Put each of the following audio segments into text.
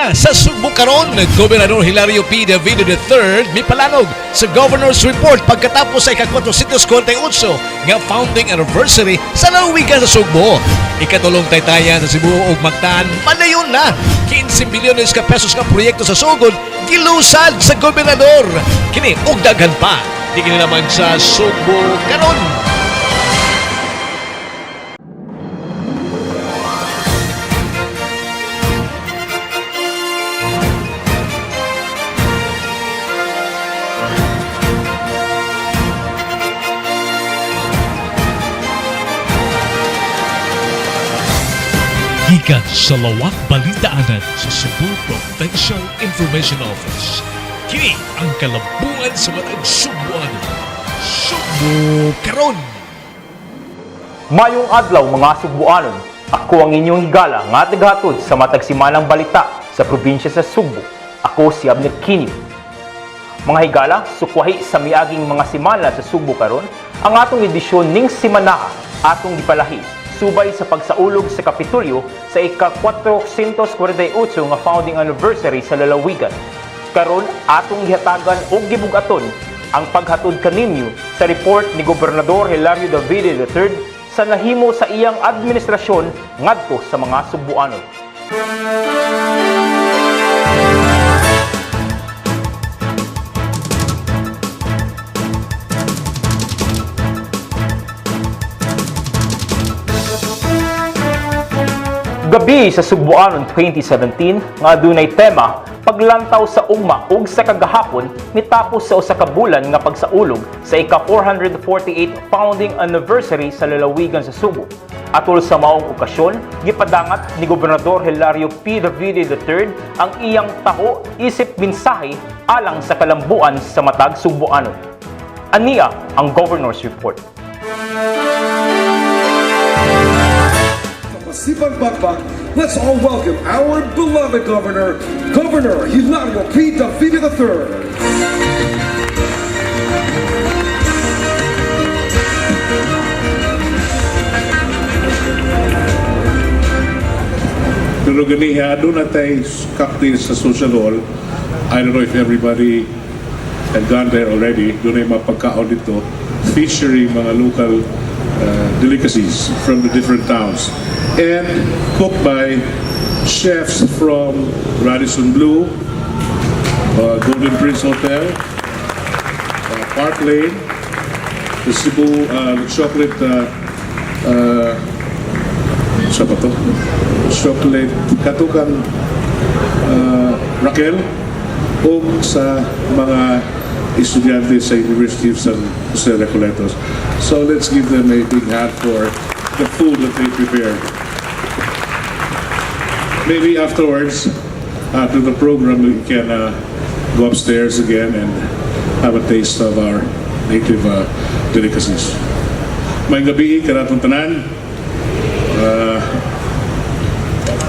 Balita sa Sugbo karon, Gobernador Hilario P. Davide III mipalanog sa Governor's Report pagkatapos sa ika-448 nga founding anniversary sa lalawigan sa Sugbo. Ikatulong taytayan sa Cebu ug Mactan, padayon na 15 bilyones ka pesos nga proyekto sa sugod gilusad sa gobernador. Kini ug daghan pa. Di kini naman sa Sugbo karon. Gikan sa Lawak Balitaanan sa Cebu Provincial Information Office. Kini ang kalambuan sa matag Sugboan. Sugbo karon. Mayong adlaw, mga Sugbuanon, ako ang inyong higala nga naghatod sa matag simanang balita sa probinsya sa Sugbo. Ako si Abner Kinyo. Mga higala, sukwahi sa miaging mga simana sa Sugbo karon, ang atong edisyon ning simana atong gipalahi subay sa pagsaulog sa Kapitulyo sa ika-448 nga founding anniversary sa lalawigan. Karon atong gihatagan og gibugaton ang paghatod kaninyo sa report ni Gobernador Hilario Davide III sa nahimo sa iyang administrasyon ngadto sa mga Sugbuanon. Gabii sa Sugbuanon 2017 nga adunay tema paglantaw sa ugma ug sa kagahapon mitapos sa usa ka bulan nga pagsaulog sa ika-448 founding anniversary sa lalawigan sa Subo. Atol sa maong okasyon, gipadangat ni Gobernador Hilario P. Davide III ang iyang taho isip mensahe alang sa kalambuan sa matag Sugbuanon. Ania ang Governor's Report. Masipag Bakbak, let's all welcome our beloved governor, Governor Hilario P. Davide III. Pero ganiha, doon natay cocktails sa social hall. I don't know if everybody had gone there already. Doon ay mapagkaon dito featuring mga local delicacies from the different towns. And cooked by chefs from Radisson Blu, Golden Prince Hotel, Park Lane, the Cebu the chocolate sa ba to? Chocolate katukang Raquel o sa mga estudyante sa University of San Jose Recoletos. So let's give them a big hand for the food that they prepared. Maybe afterwards, after the program, we can go upstairs again and have a taste of our native delicacies. Maayong gabii, kanatong tanan.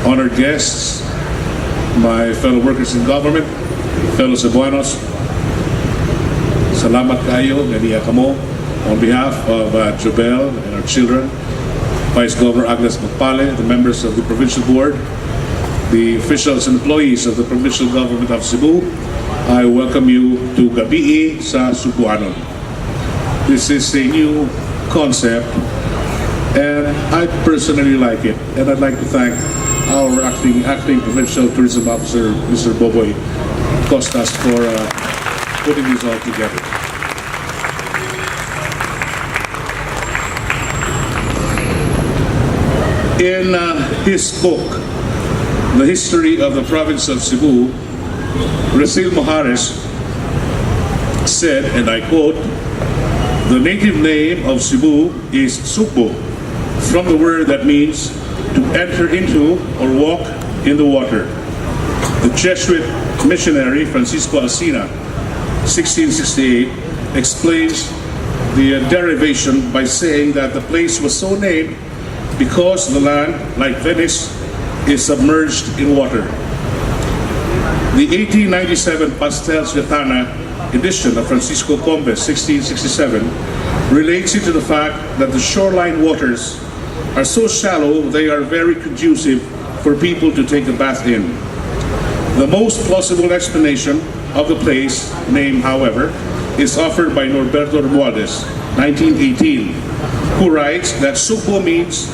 Honored guests, my fellow workers in government, fellow Cebuanos, salamat kayo, ganiya kamo, on behalf of Jobel and our children, Vice Governor Agnes Magpale, the members of the Provincial Board, the officials and employees of the Provincial Government of Cebu, I welcome you to Gabii sa Sugbuanon. This is a new concept and I personally like it. And I'd like to thank our acting provincial tourism officer, Mr. Boboy Costas, for putting this all together. In his book, The History of the Province of Cebu, Resil Mojares said, and I quote, "The native name of Cebu is Sugbo, from the word that means to enter into or walk in the water." The Jesuit missionary Francisco Alcina, 1668, explains the derivation by saying that the place was so named because the land, like Venice, is submerged in water. The 1897 Pastel Svetana edition of Francisco Combes, 1667, relates it to the fact that the shoreline waters are so shallow they are very conducive for people to take a bath in. The most plausible explanation of the place name, however, is offered by Norberto Romualdez, 1918, who writes that Sugbo means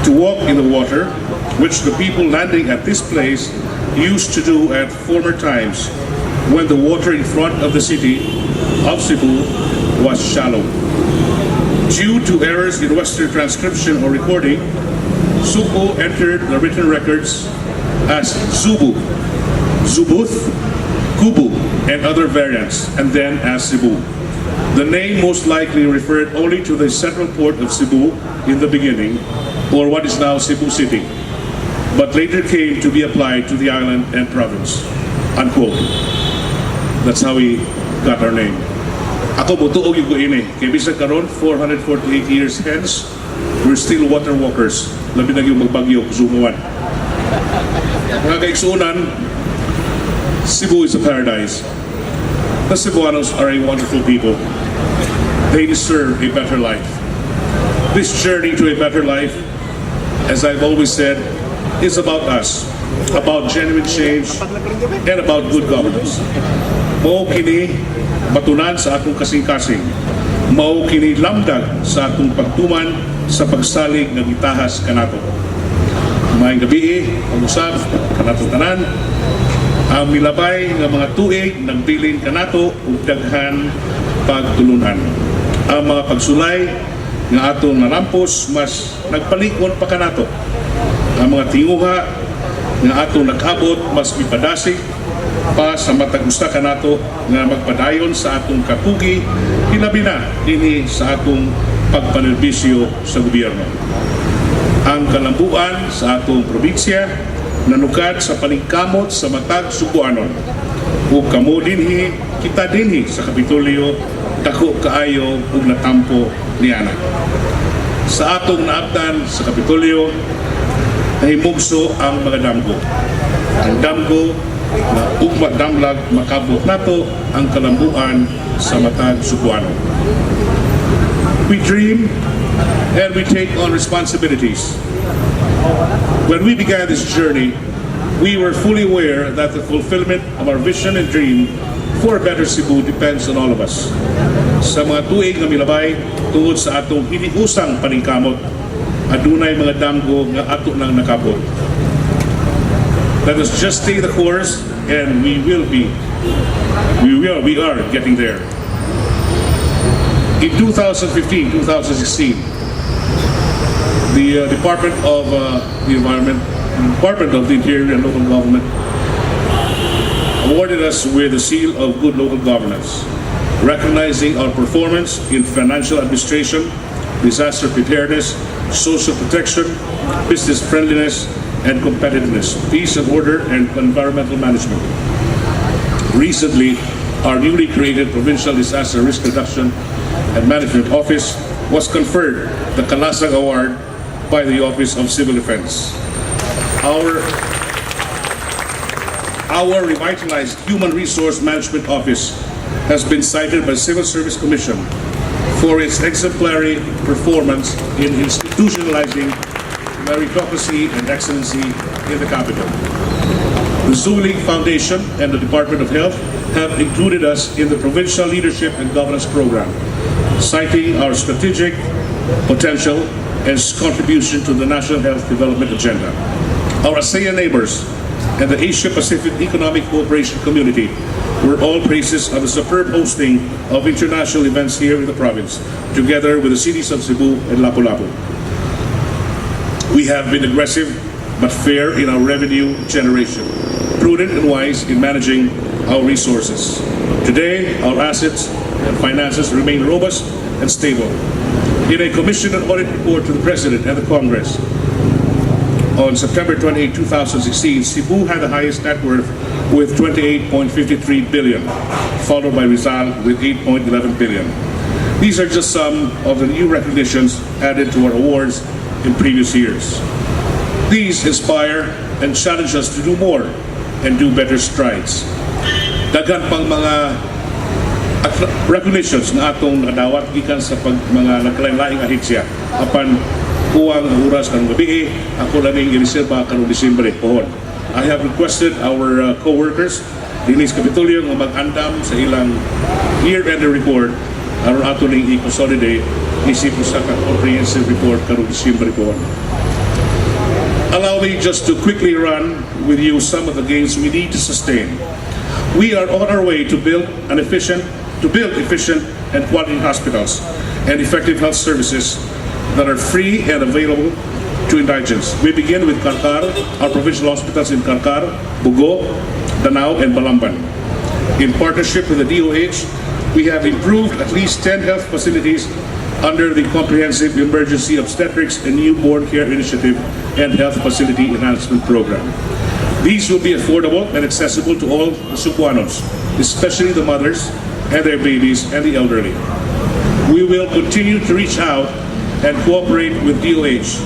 to walk in the water, which the people landing at this place used to do at former times when the water in front of the city of Cebu was shallow. Due to errors in Western transcription or recording, Sugbo entered the written records as Zubu, Zubuth, Kubu, and other variants, and then as Cebu. The name most likely referred only to the central port of Cebu in the beginning, or what is now Cebu City, but later came to be applied to the island and province. Unquote. That's how we got our name. Ako motuo gyud ko ini. Kay bisan karon 448 years hence, we're still water walkers. Labi na gyud magbagyo kusuman. Mga kaigsuonan, Cebu is a paradise. The Cebuanos are a wonderful people. They deserve a better life. This journey to a better life, as I've always said, is about us, about genuine change, and about good governance. Mao kini batunan sa atong kasing-kasing. Mao kini lamdag sa atong pagtuman sa pagsalig nga gitahas kanato. Maayong gabii, pag-usab kanato tanan. Ang milabay nga mga tuig nagbilin kanato ug daghan pagtulunan. Ang mga pagsulay nga atong narampos mas nagpalig-on pa kanato. Ang mga tinguha nga atong nag-abot mas mipadasig pa sa matag usa kanato nga magpadayon sa atong kakugi, hilabi na dinhi sa atong pagpanerbisyo sa gobyerno. Ang kalambuan sa atong probinsya nanukad sa paningkamot sa matag Sugbuanon. Ug kamo dinhi, kita dinhi sa Kapitolyo, dako kaayo ug natampo niana. Sa atong naabtan sa Kapitolyo, nahimugso ang mga damgo. Ang damgo na ugma damlag makabot nato ang kalambuan sa matag Sugbuano. We dream and we take on responsibilities. When we began this journey, we were fully aware that the fulfillment of our vision and dream for a better Cebu depends on all of us. Sa mga tuig nga milabay, tungod sa atong hiniusang paningkamot, adunay mga damgo nga ato nang nakabot. Let us just stay the course and we will be, we are getting there. In 2015, 2016, the Department of the Environment, Department of the Interior and Local Government awarded us with the Seal of Good Local Governance, recognizing our performance in financial administration, disaster preparedness, social protection, business friendliness, and competitiveness, peace and order, and environmental management. Recently, our newly created Provincial Disaster Risk Reduction and Management Office was conferred the Kalasag Award by the Office of Civil Defense. Our revitalized Human Resource Management Office has been cited by Civil Service Commission for its exemplary performance in institutionalizing meritocracy and excellency in the capital. The Zuellig Foundation and the Department of Health have included us in the Provincial Leadership and Governance Program, citing our strategic potential and contribution to the national health development agenda. Our ASEAN neighbors and the Asia Pacific Economic Cooperation Community were all praises of the superb hosting of international events here in the province, together with the cities of Cebu and Lapu-Lapu. We have been aggressive but fair in our revenue generation, prudent and wise in managing our resources. Today, our assets and finances remain robust and stable. In a Commission on Audit report to the President and the Congress on September 28, 2016, Cebu had the highest net worth with 28.53 billion, followed by Rizal with 8.11 billion. These are just some of the new recognitions added to our awards in previous years. These inspire and challenge us to do more and do better strides. Daghan pang mga recognitions nga atong nadawat gikan sa pag mga nagkalain-laing ahensya, apan kuwang ang oras karong gabii. Ako lang ning ireserba karong Disyembre pohon. I have requested our co-workers dinhi sa Kapitolyo nga mag-andam sa ilang year-end report aron ato ning i-consolidate isip usa ka comprehensive report karong Disyembre po. Allow me just to quickly run with you some of the gains we need to sustain. We are on our way to build efficient and quality hospitals and effective health services that are free and available to indigents. We begin with Carcar, our provincial hospitals in Carcar, Bogo, Danao, and Balamban. In partnership with the DOH, we have improved at least 10 health facilities under the Comprehensive Emergency Obstetrics and Newborn Care Initiative and Health Facility Enhancement Program. These will be affordable and accessible to all the Sugbuanos, especially the mothers and their babies and the elderly. We will continue to reach out and cooperate with DOH,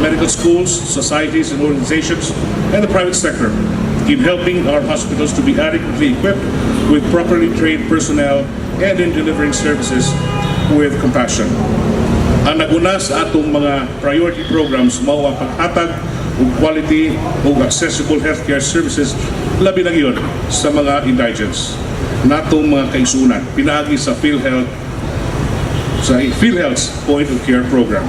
medical schools, societies and organizations, and the private sector in helping our hospitals to be adequately equipped with properly trained personnel and in delivering services with compassion. Ang naguna sa atong mga priority programs mao ang paghatag og quality ug accessible healthcare services, labi na gyud sa mga indigents natong mga kaigsuonan, pinaagi sa PhilHealth's Point of Care program.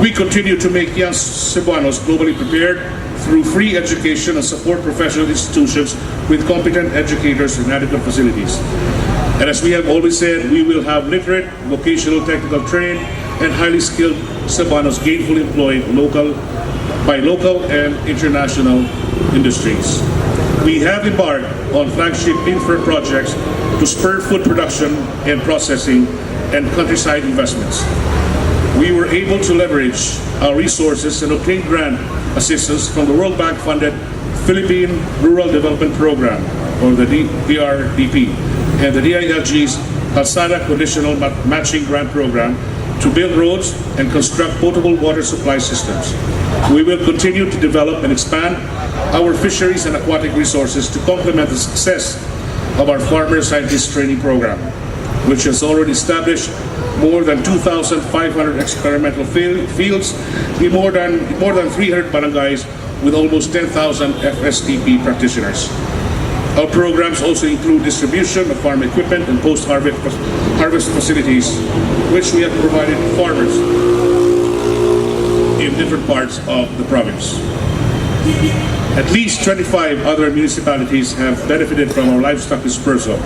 We continue to make young Cebuanos globally prepared through free education and support professional institutions with competent educators and adequate facilities. And as we have always said, we will have literate, vocational, technical trained, and highly skilled Cebuanos gainfully employed local by local and international industries. We have embarked on flagship infra projects to spur food production and processing and countryside investments. We were able to leverage our resources and obtain grant assistance from the World Bank funded Philippine Rural Development Program, or the PRDP, and the DILG's Kalsada Conditional Matching Grant Program to build roads and construct potable water supply systems. We will continue to develop and expand our fisheries and aquatic resources to complement the success of our Farmer Scientist Training Program, which has already established more than 2,500 experimental fields in more than 300 barangays with almost 10,000 FSTP practitioners. Our programs also include distribution of farm equipment and post-harvest harvest facilities, which we have provided to farmers in different parts of the province. At least 25 other municipalities have benefited from our livestock dispersal.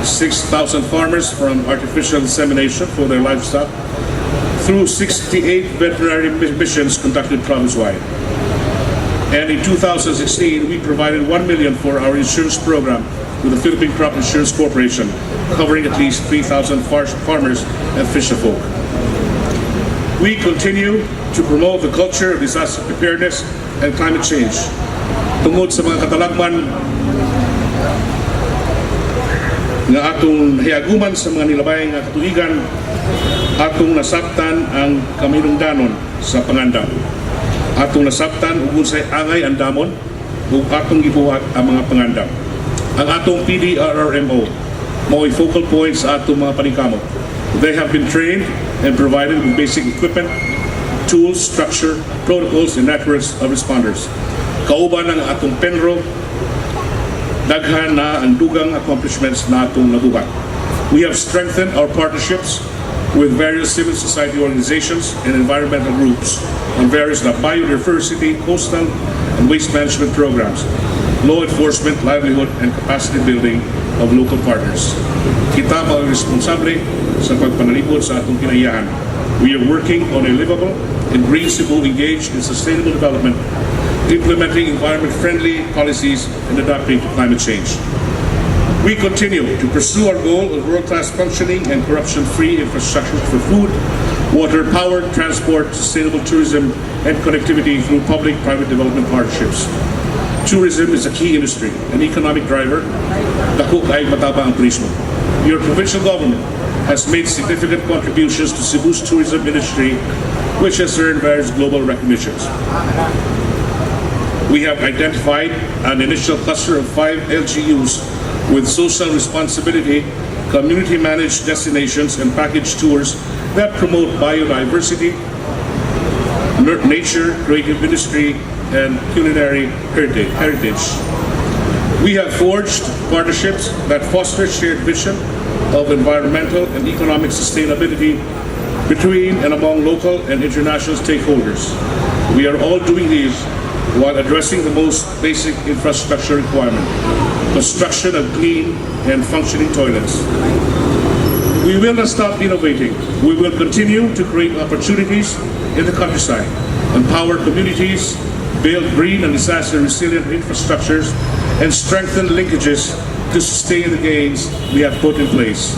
6,000 farmers from artificial insemination for their livestock through 68 veterinary missions conducted province-wide. And in 2016, we provided 1 million for our insurance program with the Philippine Crop Insurance Corporation, covering at least 3,000 farmers and fisherfolk. We continue to promote the culture of disaster preparedness and climate change. Tungod sa mga katalagman nga atong nahiaguman sa mga nilabay nga katuigan, atong nasabtan ang kaminungdanon sa pangandam. Atong nasabtan ug unsay angay andamon ug atong gibuhat ang mga pangandam. Ang atong PDRRMO mao'y focal point sa atong mga paningkamot. They have been trained and provided with basic equipment, tools, structure, protocols, and networks of responders. Kauban ang atong PENRO, daghan na ang dugang accomplishments na atong nabuhat. We have strengthened our partnerships with various civil society organizations and environmental groups on various biodiversity, coastal, and waste management programs, law enforcement, livelihood, and capacity building of local partners. Kita ang responsable sa pagpanalipod sa atong kinaiyahan. We are working on a livable and green Cebu engaged in sustainable development, implementing environment-friendly policies and adapting to climate change. We continue to pursue our goal of world-class functioning and corruption-free infrastructure for food, water, power, transport, sustainable tourism, and connectivity through public-private development partnerships. Tourism is a key industry and economic driver. Dako kay matabang ang turismo. Your provincial government has made significant contributions to Cebu's tourism industry, which has earned various global recognitions. We have identified an initial cluster of five LGUs with social responsibility, community-managed destinations, and package tours that promote biodiversity, nature, creative industry, and culinary heritage. We have forged partnerships that foster shared vision of environmental and economic sustainability between and among local and international stakeholders. We are all doing these while addressing the most basic infrastructure requirement, construction of clean and functioning toilets. We will not stop innovating. We will continue to create opportunities in the countryside, empower communities, build green and disaster resilient infrastructures, and strengthen linkages to sustain the gains we have put in place.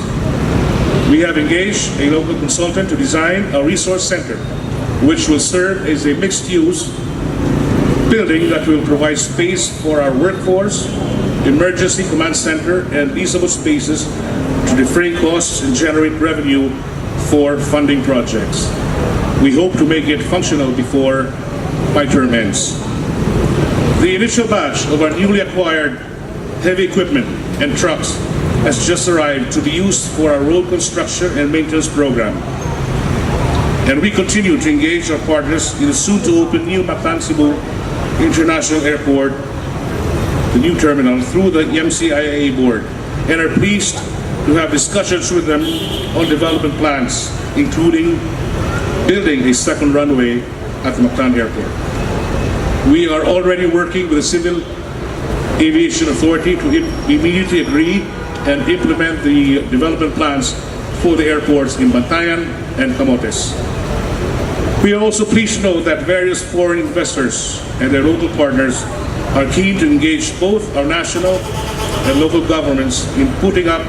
We have engaged a local consultant to design a resource center, which will serve as a mixed-use building that will provide space for our workforce, emergency command center, and leasable spaces to defray costs and generate revenue for funding projects. We hope to make it functional before my term ends. The initial batch of our newly acquired heavy equipment and trucks has just arrived to be used for our road construction and maintenance program. And we continue to engage our partners in the soon-to-open new Mactan Cebu International Airport, the new terminal, through the MCIAA board, and are pleased to have discussions with them on development plans, including building a second runway at the Mactan Airport. We are already working with the Civil Aviation Authority to immediately agree and implement the development plans for the airports in Bantayan and Camotes. We are also pleased to know that various foreign investors and their local partners are keen to engage both our national and local governments in putting up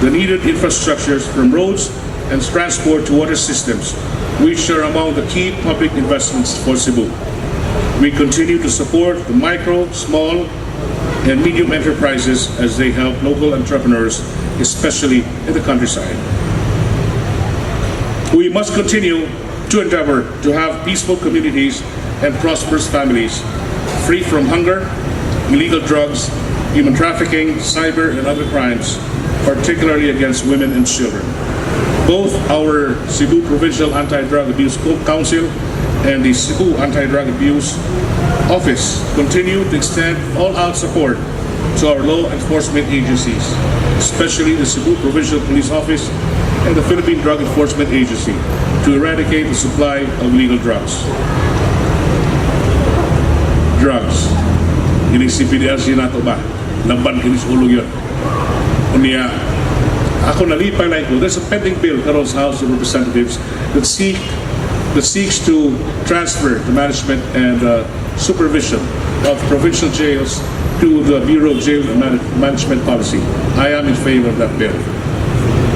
the needed infrastructures, from roads and transport to water systems, which are among the key public investments for Cebu. We continue to support the micro, small, and medium enterprises as they help local entrepreneurs, especially in the countryside. We must continue to endeavor to have peaceful communities and prosperous families, free from hunger, illegal drugs, human trafficking, cyber, and other crimes, particularly against women and children. Both our Cebu Provincial Anti-Drug Abuse Council and the Cebu Anti-Drug Abuse Office continue to extend all-out support to our law enforcement agencies, especially the Cebu Provincial Police Office and the Philippine Drug Enforcement Agency, to eradicate the supply of illegal drugs. Drugs. Ining CPDRC nato ba? Lamban kini sa ulo gyud. Unya, ako nalipay lang ko, there's a pending bill karon sa House of Representatives that seeks to transfer the management and supervision of provincial jails to the Bureau of Jail and Management Policy. I am in favor of that bill.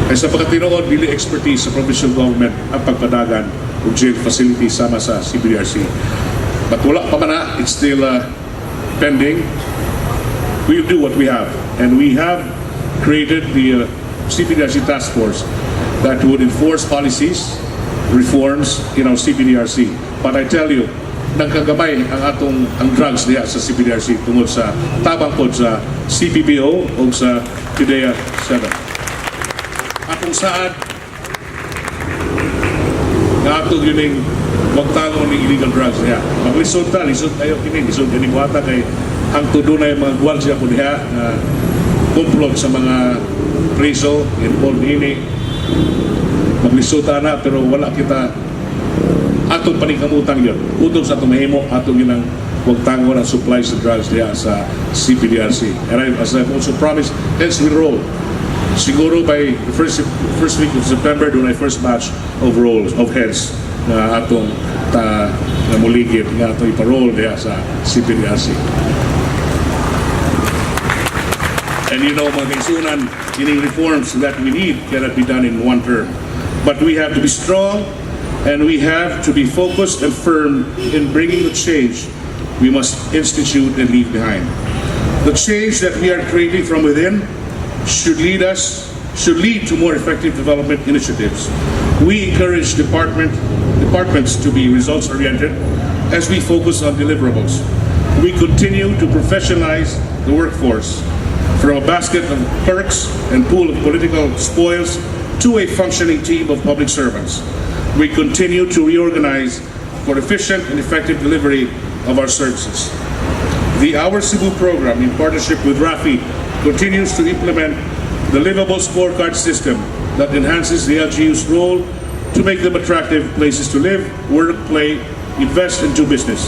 Ay sa pagkatinuod, dili expertise sa provincial government ang pagpadagan og jail facility sama sa CPDRC. But wala pa man na, it's still pending. We'll do what we have. And we have created the CPDRC task force that would enforce policies, reforms in our CPDRC. But I tell you, nagkagamay ang atong ang drugs diha sa CPDRC tungod sa tabang pod sa CPBO o sa PDEA 7. Akong saad nga ato gyud ning wagtangon ning illegal drugs diha. Maglisod ta, lisod kayo kini, lisod kini buhata kay hangtod dunay mga gwardiya ko diha nga komplot sa mga preso involved ini. Maglisod ta na, pero wala kita atong paningkamutan gyud. Utob sa atong mahimo, atong ginang wagtangon ang supply sa drugs diha sa CPDRC. And as I've also promised, heads will roll. Siguro by the first week of September, dunay first batch of rolls of heads na atong ta na muligid nga atong iparol diha sa CPDRC. And mga kaigsuonan, ining reforms that we need cannot be done in one term. But we have to be strong and we have to be focused and firm in bringing the change we must institute and leave behind. The change that we are creating from within should lead to more effective development initiatives. We encourage departments to be results-oriented as we focus on deliverables. We continue to professionalize the workforce from a basket of clerks and pool of political spoils to a functioning team of public servants. We continue to reorganize for efficient and effective delivery of our services. The Our Cebu program, in partnership with RAFI, continues to implement the livable scorecard system that enhances the LGU's role to make them attractive places to live, work, play, invest, and do business.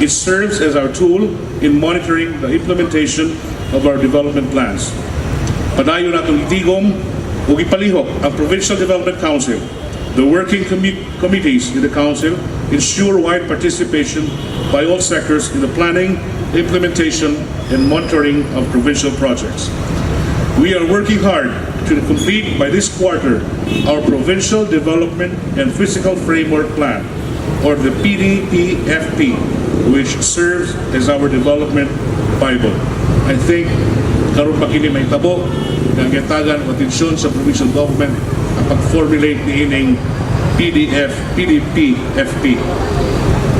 It serves as our tool in monitoring the implementation of our development plans. Padayon natong itigom ug ipalihok ang Provincial Development Council. The working committees in the council ensure wide participation by all sectors in the planning, implementation, and monitoring of provincial projects. We are working hard to complete by this quarter our Provincial Development and Physical Framework Plan, or the PDPFP, which serves as our development Bible. I think karon pa kini mahitabo nga gihatagan og atensyon sa provincial government ang pag-formulate niining PDF, PDP, FP.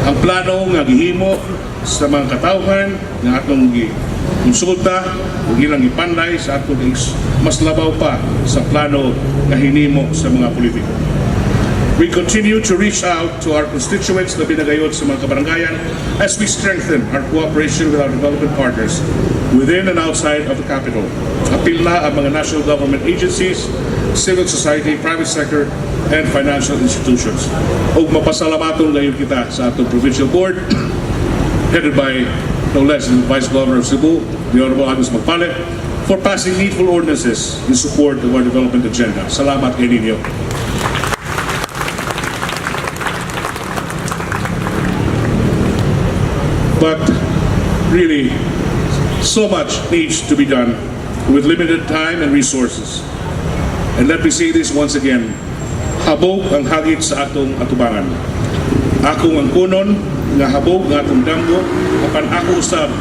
Ang plano nga gihimo sa mga katawhan nga atong gi konsulta ug ilang ipanlay sa atong mas labaw pa sa plano nga hinimo sa mga politiko. We continue to reach out to our constituents, labi na gayod sa mga kabarangayan, as we strengthen our cooperation with our development partners within and outside of the capital. Apil na ang mga national government agencies, civil society, private sector, and financial institutions. Ug mapasalamaton gayud kita sa atong provincial board, headed by no less than the Vice Governor of Cebu, the Honorable Agus Magpale, for passing needful ordinances in support of our development agenda. Salamat kay ninyo. But really, so much needs to be done with limited time and resources. And let me say this once again, habog ang hagit sa atong atubangan. Akong angkonon nga habog ang atong damgo, apan ako usab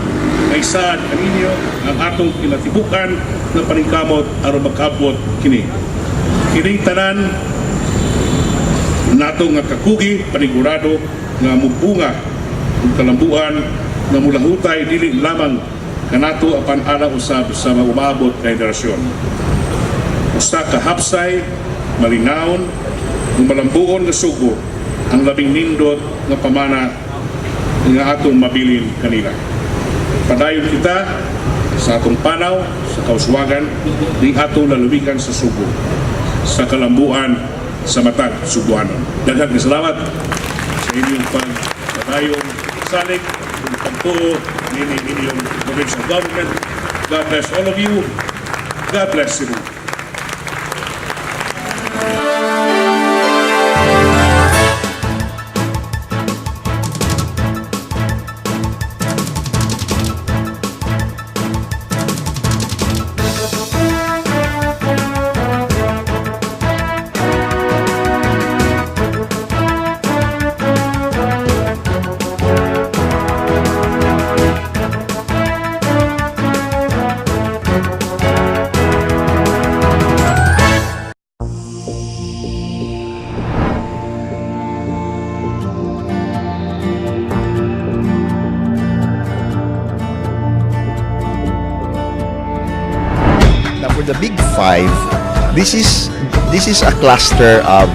nga isaad kaninyo ang atong kinatibukan nga paningkamot aron makaabot kini. Kining tanan nato nga kakugi, panigurado nga mubunga ug kalambuan nga mulahutay dili lamang kanato apan alang usab sa mga umaabot nga henerasyon. Usa ka hapsay, malinawon, ug malambuon nga Sugbo ang labing nindot nga pamana nga atong mabilin kanila. Padayon kita sa atong panaw, sa kauswagan, di atong lalawigan sa Sugbo, sa kalambuan sa matag Sugbuanon. Daghang salamat sa inyong pagpadayong salig ug pagtuo nining inyong provincial government. God bless all of you. God bless Cebu. Now for the Big Five, this is a cluster of,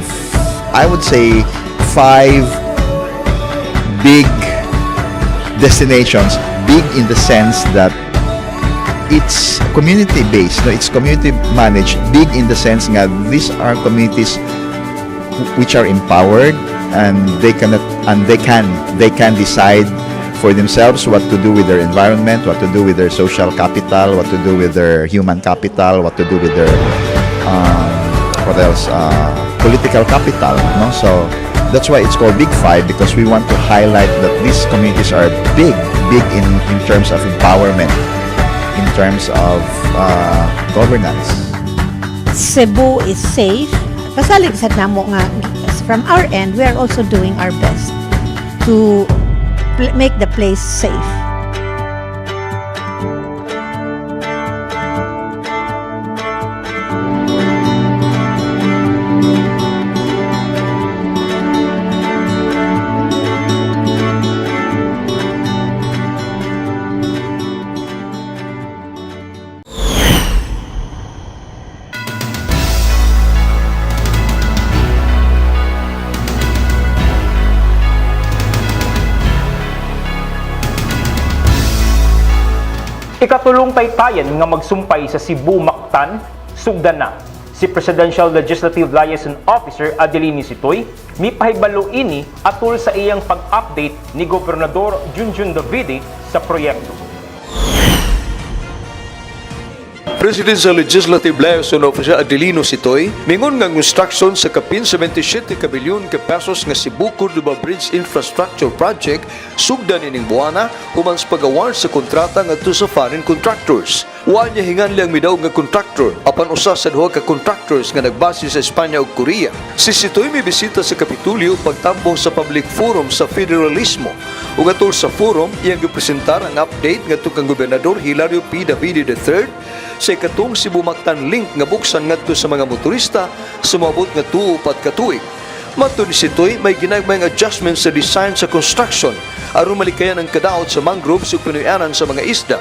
I would say, five big destinations. Big in the sense that it's community based, no? It's community managed. Big in the sense nga these are communities which are empowered and they cannot and they can decide for themselves what to do with their environment, what to do with their social capital, what to do with their human capital, what to do with their what else, political capital. No, so that's why it's called Big Five, because we want to highlight that these communities are big, big in terms of empowerment, in terms of governance. Cebu is safe. Pasalig sa namo nga from our end, we are also doing our best to make the place safe. Ikatulong taytayan nga magsumpay sa Cebu Mactan, sugdan na. Si Presidential Legislative Liaison Officer Adelino Sitoy mipahibalo ini atul sa iyang pag-update ni Gobernador Junjun Davide sa proyekto. Presidential Legislative Liaison Officer Adelino Sitoy mingon nga ang construction sa kapin 77 ka bilyon ka pesos nga Cebu Cordova Bridge Infrastructure Project sugdan ining buwana human sa pag-award sa kontrata ngadto sa foreign contractors. Wa niya hinganli ang midaog nga contractor apan usa sa duha ka contractors nga nagbase sa Espanya ug Korea. Si Sitoy mibisita sa Kapitolyo pagtambong sa public forum sa federalismo. Ug atol sa forum iyang gipresentar ang update ngadto kang Gobernador Hilario P. Davide III sa ikatong Cebu Mactan Link nga buksan ngadto sa mga motorista sumabot nga 2.4 ka tuig. Matod ni Sitoy, may ginagmayng adjustment sa design sa construction aron malikayan ang kadaot sa mangroves ug pinuy-anan sa mga isda.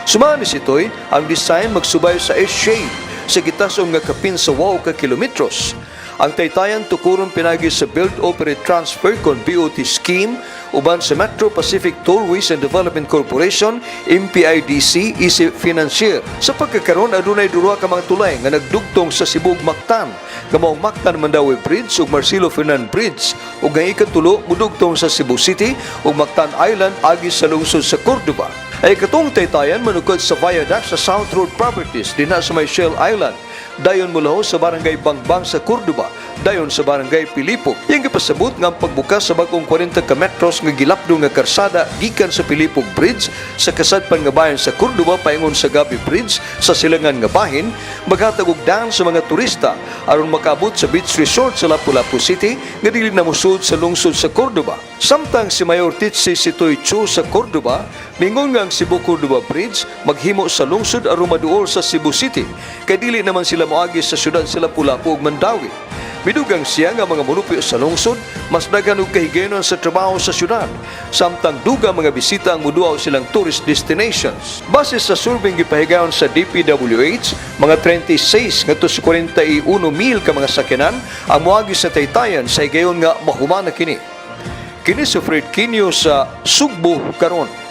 Sumala ni Sitoy, ang design magsubay sa S-shape sa gitason nga kapin sa 8 ka kilometros. Ang taytayan tukuron pinagi sa Build Operate Transfer kon BOT scheme uban sa Metro Pacific Tollways and Development Corporation MPIDC isip financier. Sa pagkakaron, adunay duha ka mga tulay nga nagdugtong sa Cebu ug Mactan nga mao ang Mactan Mandaue Bridge ug Marcelo Fernan Bridge, ug ang ikatulo mudugtong sa Cebu City ug Mactan Island agi sa lungsod sa Cordova. Ay katong taytayan manukod sa viaduct sa South Road Properties dinha sa may Shell Island, dayon mulaho sa Barangay Bangbang sa Cordova, dayon sa Barangay Pilipog. Iyang gipasabot nga ang pagbukas sa bag-ong 40 ka metros nga gilapdo nga karsada gikan sa Pilipog Bridge sa kasadpan nga bayan sa Cordova paingon sa Gabi Bridge sa silangan nga bahin maghatag og daan sa mga turista aron makaabot sa beach resort sa Lapu-Lapu City nga dili na mosud sa lungsod sa Cordova. Samtang si Mayor Titsi Sitoy Chu sa Cordova mingon nga ang Cebu Cordova Bridge maghimo sa lungsod aron maduol sa Cebu City kay dili naman sila moagi sa syudad sa Lapu-Lapu ug Mandaue. Midugang siya nga mga mulupyo sa lungsod mas daghan og kahigayonon sa trabaho sa syudad samtang dugang mga bisita ang muduaw silang tourist destinations. Base sa survey gipahigayon sa DPWH, mga 36 ngadto sa 41 mil ka mga sakyanan ang moagi sa taytayan sa higayon nga mahuman na kini. Kini si Fred Quinio sa Sugbo Karon.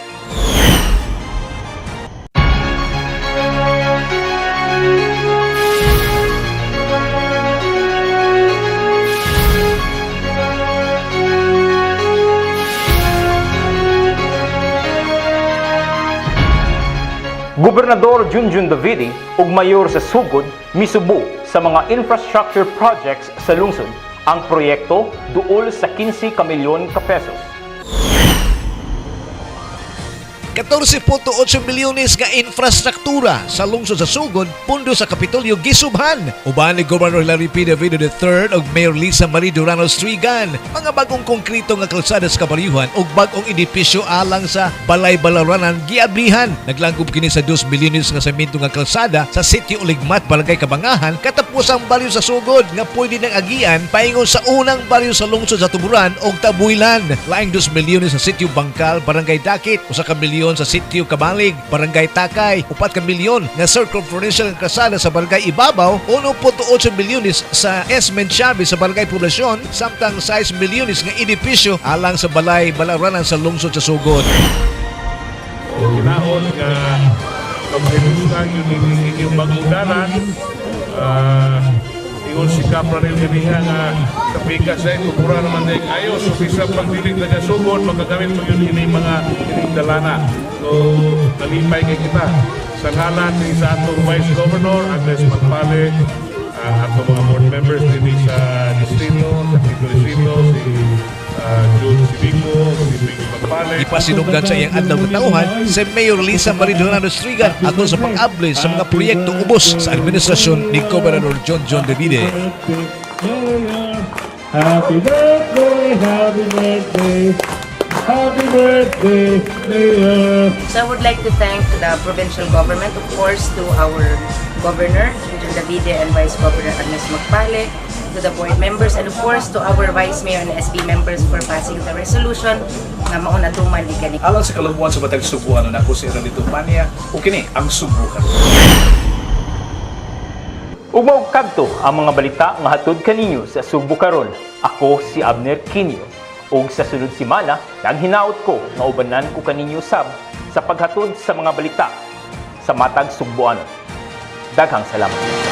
Gobernador Junjun Davide ug mayor sa Sugod misubo sa mga infrastructure projects sa lungsod. Ang proyekto duol sa 15 ka milyon ka pesos. 14.8 milyones nga infrastruktura sa lungsod sa Sugod, pundo sa Kapitolyo gisubhan. Uban ni Governor Larry P. Davido III ug Mayor Lisa Marie Durano Strigan, mga bagong konkrito nga kalsada sa kabaryuhan ug bag-ong edipisyo alang sa Balay Balaranan giablihan. Naglangkob kini sa 2 milyones nga semento nga kalsada sa Sitio Uligmat, Barangay Kabangahan, katapusang baryo sa Sugod nga pwede nang agian paingon sa unang baryo sa lungsod sa Tuburan ug Tabuilan. Laing 2 milyones sa Sitio Bangkal, Barangay Dakit, 1 ka milyon sa Sitio Kabalig, Barangay Takay, 4 ka milyon nga circumferential nga kalsada sa Barangay Ibabaw, 1.8 milyones sa S. Menchabe sa Barangay Poblasyon, samtang 6 milyones nga edipisyo alang sa Balay Balaranan sa lungsod sa Sugod. Kinaon nga paghimustan yun inyong bagong dalan. Ingon si Capranil ganiha nga kapikas ay tubura naman din ayo, so bisa pagdilig taga Sugod makagamit mo yun ini mga ining dalana. So nalipay kay kita sa ngalan ni sa atong Vice Governor Agnes Magpale, ang atong mga board members dinhi sa distrito, sa Quinto Distrito, si June Civico, si Pinky Magpale. Ipasinugdan sa iyang adlaw nga tauhan si Mayor Lisa Marie Durano Strigan atol sa pag-abli sa mga proyekto ubos sa administrasyon ni Gobernador John John Davide. Happy birthday, happy birthday, happy birthday, Mayor. So I would like to thank the provincial government, of course, to our governor, Junjun Davide, and Vice Governor Agnes Magpale, to the board members, and of course, to our Vice Mayor and SB members for passing the resolution nga mao natuman ni kani. Alang sa kalumbuan sa matag Subuano, ako si Eralito Pania, o kini ang Subo Karon. Ug mao kadto ang mga balita nga hatod kaninyo sa Sugbo Karon. Ako si Abner Quinio. Ug sa sunod simana, naghinaot ko nga ubanan ko kaninyo sab sa paghatod sa mga balita. sa matag Sugbuanon. Daghang salamat.